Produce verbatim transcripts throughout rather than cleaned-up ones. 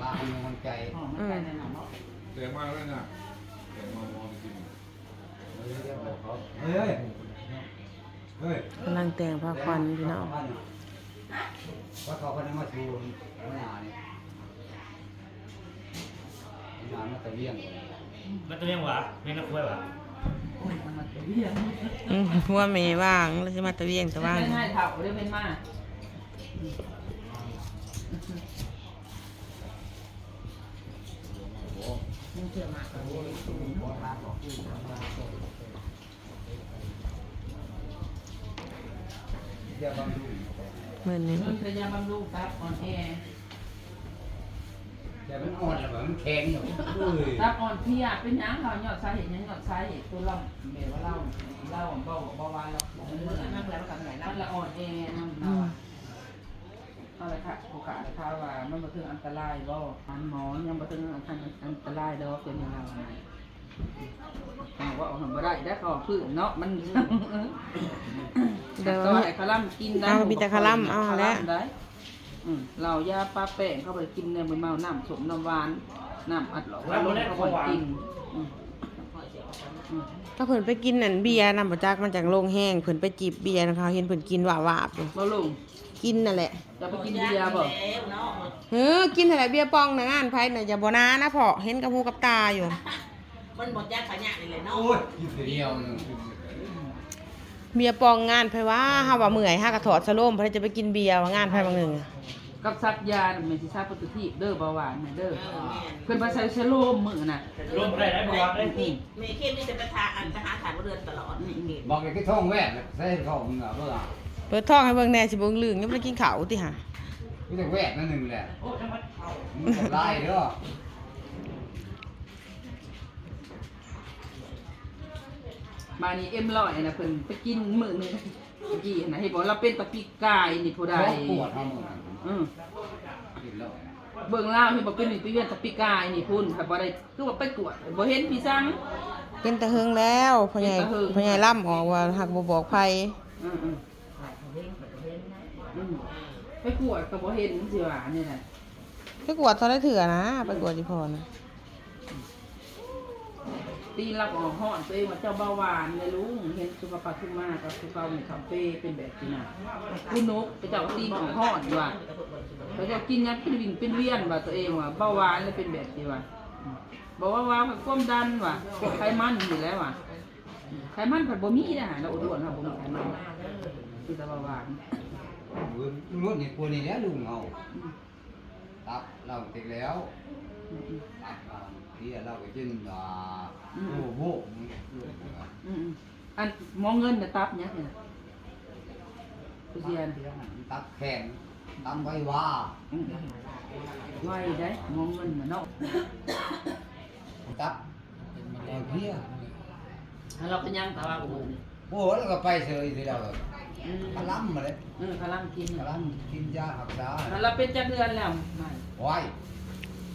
ปลามันมันใจ หอมมันไปในหนังเนาะ แต่มาแล้วนะแต่มามองจริง เฮ้ยเฮ้ยเฮ้ย กำลังแต่งผ้าควันพี่น้อง ว่าเขาคนนั้นมาชูมันหนาเนี่ยหนามาตะเวียง มันจะเรียกว่าเรียกนักกล้วยว่า อืมหัวแม่ว่างแล้วสิมาตะเวียงตะว่าง ง่ายๆเผาเรื่องเป็นมามันเชื่อมาก เดี๋ยวบางที มื้อนี้ มันพยายามบำรุงตับอ่อนแอ แต่มันอ่อนแล้วมันแข็งอยู่เอ้ย ตับอ่อนเพลียเป็นหยังเราหยอดสาเหตุหยังหยอดสาเหตุตัวเราแบบว่าเราเราเบาเบาหวานเรามันเมื่อยมันละอ่อนแอนำเราอะเอาละค่ะโอกาสเลยค่ะว่ามันมาถึงอันตรายบ่อันหมอยังมาถึงอันอันตรายดอกเป็นอย่างไรนะเอาว่าออกมาบ่ได้ได้ขอพื้นเนาะมัน เดี๋ยว ตอนไหนคาร่ำกินได้ เอามีแต่คาร่ำเอาแล้ว ได้ อืมเรายาปลาแป้งเขาไปกินเนี่ยมันเมาน้ำส้มน้ำหวานน้ำอัดหลอกว่าลงเขาไปกินอืมอืม ก็เพิ่นไปกินนั่นเบียร์นำบ่จักมันจังลงแห้งเพิ่นไปจิบเบียร์นำเขาเห็นเพิ่นกินหวาบๆอยู่ บ่ลง กินนั่นแหละ จะไปกินเบียร์บ่ เฮ้อกินนั่นแหละเบียร์ปองนะงานไผน่ะอย่าบ่นานะเพาะเห็นกับหูกับตาอยู่ มันหมดยาขยะนี่แหละเนาะ โอ้ยกินทีเดียวหนึ่ง เบียร์ปองงานไผว่าเฮาว่าเมื่อยเฮาก็ถอดสะโลมเพิ่นจะไปกินเบียร์ว่างานไผบางหนึ่ง กับซักยาน่ะแม่นสิซักปฏิทินเด้อเบาหวานน่ะเด้อ เออแม่น เพิ่นมาใส่สะโลมมื้อน่ะ ลมอะไรได้บ่วะได้ อืม เมย์เข้มนี่จะไปทาอันไปหาถ่ายเดือนตลอดนี่เมย์ บอกไอ้ที่ท้องแวดใส่ท้องมึงอ่ะเพื่อ เปิดท้องให้เบิ่งแหน่สิบ่อึ้งลึงยังบ่ได้กินข้าวติหา ไม่ใช่แวดนั่นหนึ่งแหละ โอ้ยทำไม มึงทำลายเด้อ มานี่เอ็มร้อยนะเพิ่นไปกินมื้อหนึงเมื่อกี้นะเห็นบอกเราเป็นตะปีกายนี่ผู้ใด ปวดท้องมึง อืม กินแล้ว เบิ่งลาวเห็นบอกเป็นนี่ไปเวียนตะปีกายนี่พุ่นค่ะบ่ได้คือว่าไปกวดบ่เห็นพี่ซัง เป็นตะเฮิงแล้วพ่อใหญ่ เป็นตะเฮิง พ่อใหญ่ล่ำออกว่าหากบ่บอกไผ อืมอืมอืมไปกวดก็บ่เห็นสิว่านี่แหละ ไปกวดเท่าได้เถื่อนะไปกวดอีพ่อนะ ตีนเราก็ฮ้อนตัวเองว่าเจ้าเบาหวานเลยลุงเห็นสุขภาพขึ้นมากับสุขภาพในคาเฟ่เป็นแบบนี้นะคุณนกไปเจ้าก็ตีนออกฮ้อนอยู่ว่ะไปเจ้ากินยังเป็นวิงเป็นเวียนว่าตัวเองว่าเบาหวานเลยเป็นแบบนี้ว่ะบอกว่าว่าความดันว่ะพวกไขมันอยู่แล้วว่ะไขมันผัดบ่มีนะเราอ้วนๆเราบ่มีไขมันคือแต่เบาหวาน รถนี่กลัวนี่แล้วลุงเอาตับเราติดแล้วตับเราเพี้ยเราก็จึงอ่าโอ้โห อืมอืมอันหมอเงินน่ะตับเนี่ยเนี่ยผู้เสียน ตับแข็งตับไว้ว่า อืมไวได้หมอเงินน่ะเนาะ ตับเพี้ย แล้วเราก็ยังแต่ว่าโอ้โห โอ้แล้วก็ไปเฉยทีเดียว อืม กะลำมาเลย เออกำลังกิน กะลำกินยาหักษา แล้วเราเป็นจักเดือนแล้วไม่ ว้าย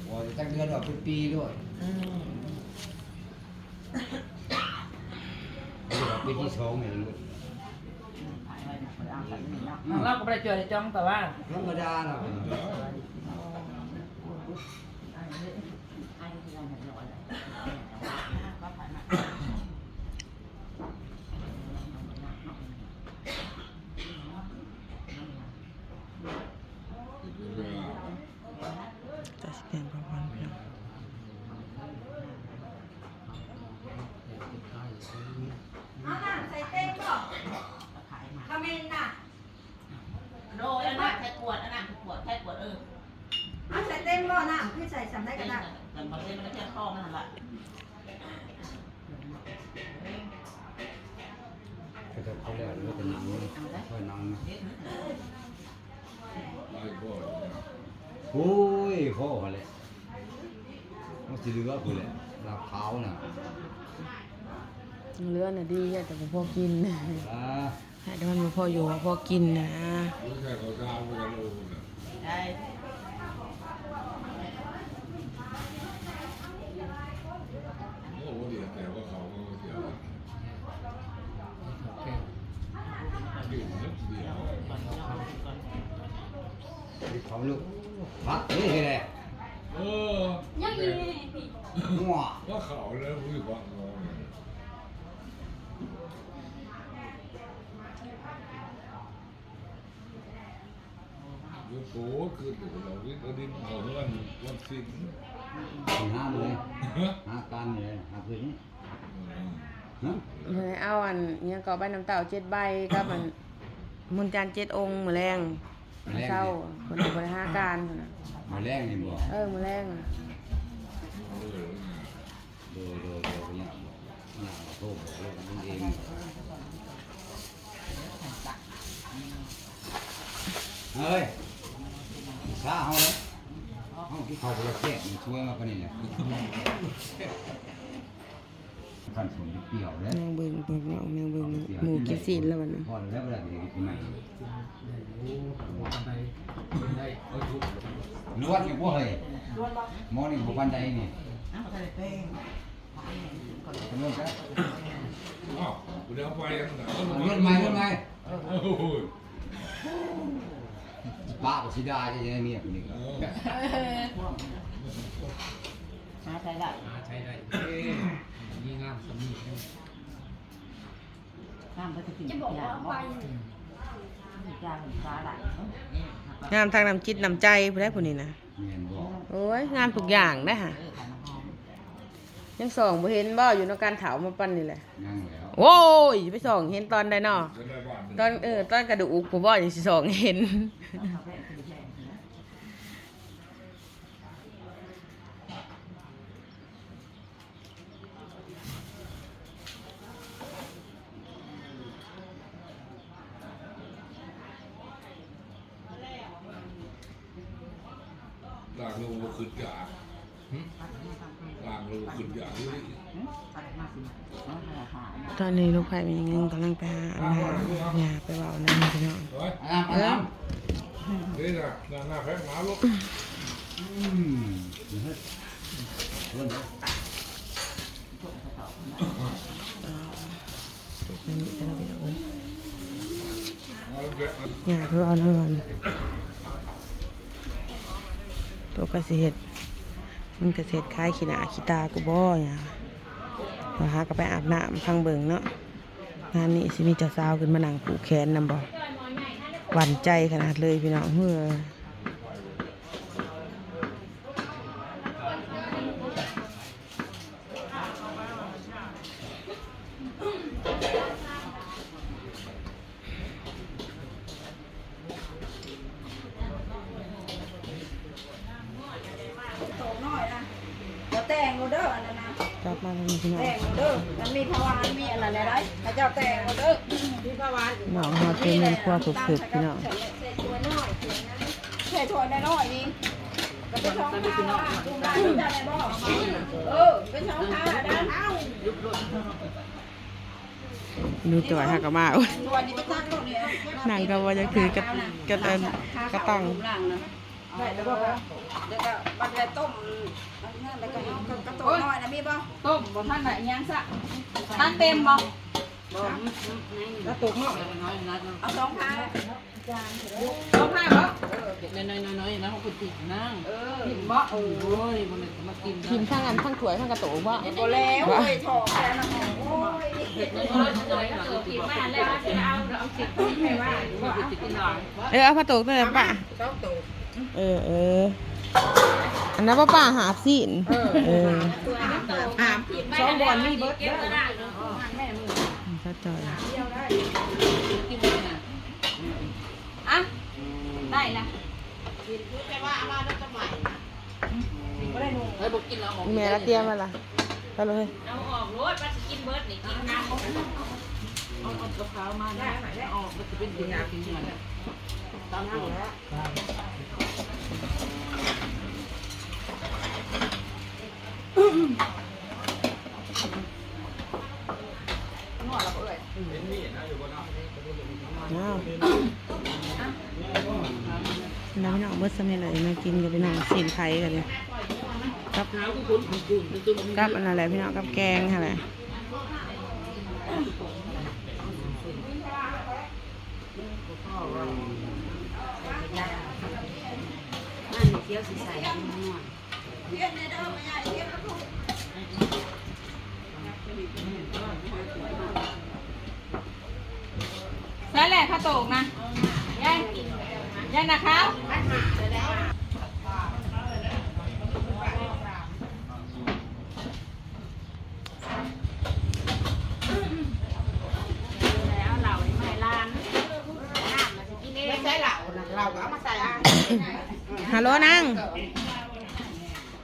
โอ้ยจักเดือนว่าเป็นปีด้วย อืม ปีที่สองเนี่ยลูก เราก็ไปเจอในจ้องแต่ว่า ธรรมดาเนาะ จะสิเปลี่ยนประมาณเพียง เอาน้ำใส่เต็มบ่ขมิ้นน่ะ โดยอันนั้นแค่ขวดอันนั้นขวดแค่ขวดเออ เอาใส่เต็มบ่น้ำคือใส่สำได้ก็ได้ แต่บางทีมันก็แค่คอมันนั่นแหละ เขาจะเขาเรียกว่าเป็นหนังค่อยหนังนะ ไล่พ่อ โอ้ยพ่อเขาแหละมันสิเหลือผู้แหละลาบขาวน่ะ เหลือน่ะดีแต่บ่พอกิน อ่า ให้แต่มันบ่พออยู่บ่พอกินนะ รู้แค่เขาทำไปกันโอ้โหนะ ได้ โอ้โหเดี๋ยวแต่ว่าเขาก็เสียละ เขาลูกพักนี่แหละ หัวว่าเขาแล้วผู้ฟังมองเนี่ยโอ้โหคือเดี๋ยวเราวิทย์เอาดินเขาเรื่องวัคซีน หาเลย หาการเลย หาพื้นนี่ อืม ฮะ เพิ่นเอาอันอิหยังก็ใบน้ำเต้าเจ็ดใบกับอันมนต์จันทร์เจ็ดองค์มื้อแลง มื้อแลง เช้า เพิ่นก็บ่ได้หาการหั่นน่ะ มื้อแลงนี่บ่ เออ มื้อแลงอะ โดย โดย โดย บ่ยากบ่ ยากบ่โทรบอกเลยมันเอง เฮ้ย ช้าเฮาเลย เฮากินข้าวบ่ได้แซ่บ มันช่วยมาปานนี้แหละ ขั้นสมเปรี้ยวเลย นางเบิ่ง เบิ่งเนาะ นางเบิ่งหมูกินซีนแล้วบัดนี้ พอแล้ว บ่ได้ไปกินใหม่ ล้วนอยู่บ่เฮ้ย หมอนี่บ่ปานใดนี่ อ้าว บ่ทันได้แป้ง อ้าว บ่ได้เอาไปอันนั้น ล้วนใหม่ ล้วนใหม่ โอ้โห ป้าก็สิด่าจะยังไงเมียคนนี้ก็ เออ หาใช้ได้ หาใช้ได้ เอ้ย มีงามสำนี งามบ่จะกิน จะบอกว่าเอาไป อย่างบ่ อย่างปลาไหลเนาะ งามทางน้ำจิตน้ำใจผู้ใดผู้นี้นะ แม่นบ่ โอ้ย งามทุกอย่างนะฮะ เออ ขันหอม ยังส่องบ่เห็นบ่ อยู่นำกันเฒ่ามาปานนี้แหละ ยังแล้ว โอ้ย ไปส่องเห็นตอนใดเนาะ ตอน เออ ตอนกระดูกผู้บ่ยังสิส่องเห็น ต่างลงบ่คือจ๋า หึ ต่างลงบ่คือจ๋า ตอนนี้ลูกไผ่มันยังกำลังไปหาอาบน้ำ อย่าไปเว้านั่นพี่น้อง เฮ้ย อาบน้ำ อาบน้ำ นี่นะ หน้า หน้าแพงหมาลูก อืม เฮ้ย เฮ้ย อันนี้ก็ได้ไปเอา ย่าเพิ่นเอานั่นก่อน ตัวกะสิเฮ็ด มันกะสิเฮ็ดคล้ายขี้หน้าขี้ตากูบ่ย่า ว่าหากะไปอาบน้ำพังเบิ่งเนาะ งานนี้สิมีเจ้าสาวขึ้นมานั่งผูกแขนนำบ่ หวั่นใจขนาดเลยพี่น้อง เฮ้อ โตน้อยนะ จะแต่งโลดเด้ออันนั้นนะ กลับมาแล้วนี่พี่น้อง แต่งโลดเด้อ มันมีพะวานมีอันนั้นได้ พระเจ้าแต่งโลดเด้อ มีพะวาน น้องเฮาเตรียมเงินครัวเผือกๆพี่น้อง ใส่ถ้วยน้อย ใส่ถ้วยน้อยๆนี่ ก็ไปช่องผ้า เออ ไปช่องผ้าด้าน หนูจ่อยหากะมา โอ๊ย นางก็ว่าอยากถือกะ กะ เอิ่น กะตัง ได้แล้วบ่คะ แล้วก็มันจะต้ม อันนั้นแล้วก็เอากะ กะโตน้อยนะ มีบ่ ต้มบ่ทันได้อิหยังซะ ตักเต็มบ่ บ่ แล้วตกเนาะ เอาสองผ้า สองผ้าบ่ เออ น้อยๆๆๆนะ เขาก็ติดนั่ง เออ กินบ่ เออ โอ้ย บ่แม่นก็มากินนะ กินทั้งอันทั้งถ้วยทั้งกะโตบ่ บ่แล้ว โอ้ย ถอกแค่นั้น โอ้ย น้อยๆๆนะ กินมาแล้ว เอา เอาสิบคนไปว่า บ่คือสิกินหลาย เออ เอาผ้าโตกตัวนั้นป้า สองโต เออ เออ อันนั้นป้า ป้าหาบซีน เออ เออ สองบ่อนมีเบิดเด้อ แม่มึง เข้าใจ กินเลยนะ อ่ะ ได้ละ เฮ้ย บ่กินแล้ว แม่ละเตรียมมาละ ไปเลย เอาออกโลด ว่าสิกินเบิดนี่ กินน้ำบ่ เอา เอากะเพรามานะ เอาออก มันจะเป็นกินน้ำกินเงิน ตามนั้นแหละ นวดแล้วก็เอ้ย อ้าว แล้วพี่น้องเบิดสำเร็จเลย มากินกับพี่น้อง ซีนไข่กันเลย กับ กับอันนั้นแหละพี่น้อง กับแกงหั่นแหละ อันนี้เคี้ยวสิใส่นวด เพี้ยนในเด้อ แม่ใหญ่เพี้ยนกระปุก ตกนะยายยายนะครับ เอาเหล้าให้หลาน ไม่ใช่เหล้านะเหล้าก็เอามาใส่อ่ะ ฮัลโหลนาง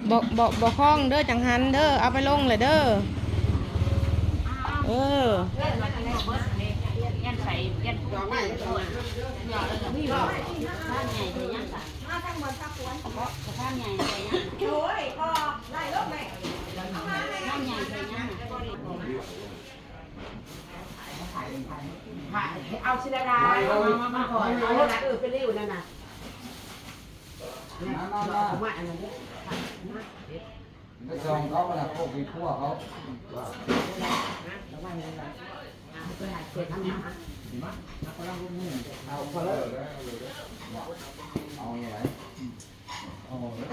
บอกบอกบอกห้องเด้อจังหันเด้อเอาไปลงเลยเด้อเออ ยันใส่ยัน ดอกไม้ บ้านใหญ่เลยยังสั่งบ้านใหญ่เลยยัง โอ้ยพอไล่ลงเลย บ้านใหญ่เลยยัง เอาชิลดาเอามาก่อนเอาละเออไปเร็วนั่นน่ะ มามามา เอามาอันนั้นเนี่ย ไปส่องเขาขนาดพวกมีพวกเขา ระวังเลยนะไปหาเกิดทำหา เอาเขาเลยเอาไงเอาเลย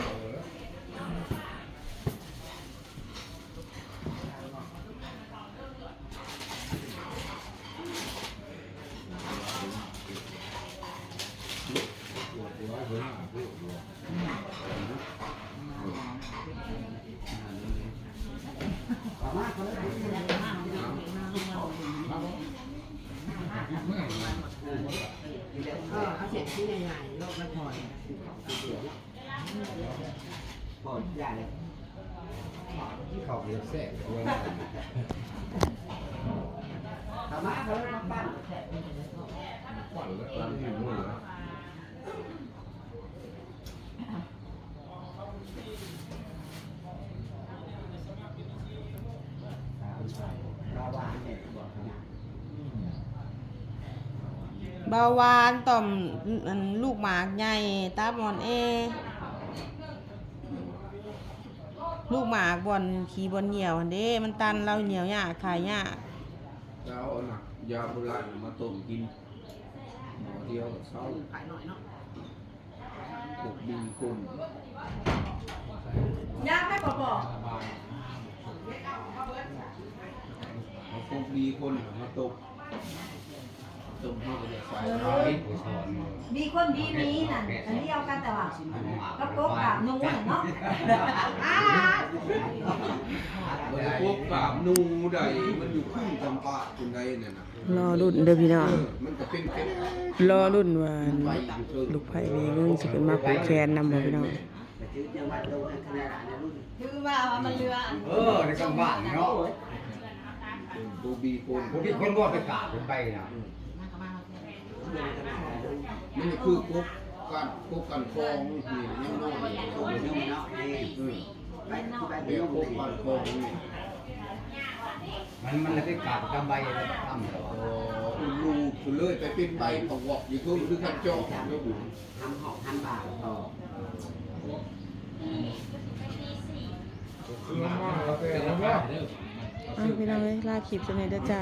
เออเอาเสียงที่ใหญ่ๆโลกมันพอ พอได้เลยเขาเรียกแทรกตัวนั้น เอามาเขาเลยมาปั้น ก่อนแล้วตอนที่มันนะ ระวังเนี่ยบอกนะ เบาหวานต่อมอันลูกหมากใหญ่ตับอ่อนแอ ลูกหมากบ่อนขี้บ่อนเหี่ยวหั่นเด้มันตันเราเหี่ยวยากถ่ายยาก แล้วเอาหนักยาโบราณมาต้มกินหมอเดียวกับเช้า ขายหน่อยเนาะ ปกดีคนยากไม่ปอปอ เอาปกดีคนมาต้มต้มให้กระเดียดใส่ มีคนดีมีนั่นอันเดียวกันแต่ว่าก็โป๊กกับนุ่งน่ะเนาะ บริโภคกามหนูใดมันอยู่ขึ้นจำปาคนใดเนี่ยนะ รอรุ่นเด้อพี่น้อง มันก็เป็นเป็น รอรุ่นว่า ไปอยู่เทิง ลูกไผ่แม่เงินสิขึ้นมาผูกแขนนำบ่พี่น้อง ถือว่ามันเรือ เออในกลางบ้านเนาะ ตัวบีคน ผมมีคนบอกไปกราบผมไปนะ นี่คือพบกันพบกันคลองนี่ยังน้อย โอ้ยเนาะนี่ อืม ไปไป แบบพบกันคลองนี่ มันมันเลยไปกราบตามใบตาม อ๋อลูกเลยไปเป็นใบประกอบอยู่ทุกคือกันจอกแล้วบุญ ทำหอกทำบาปต่อ อ่ะพี่น้องเอ้ยลาคลิปจะไหนเด้อจ้า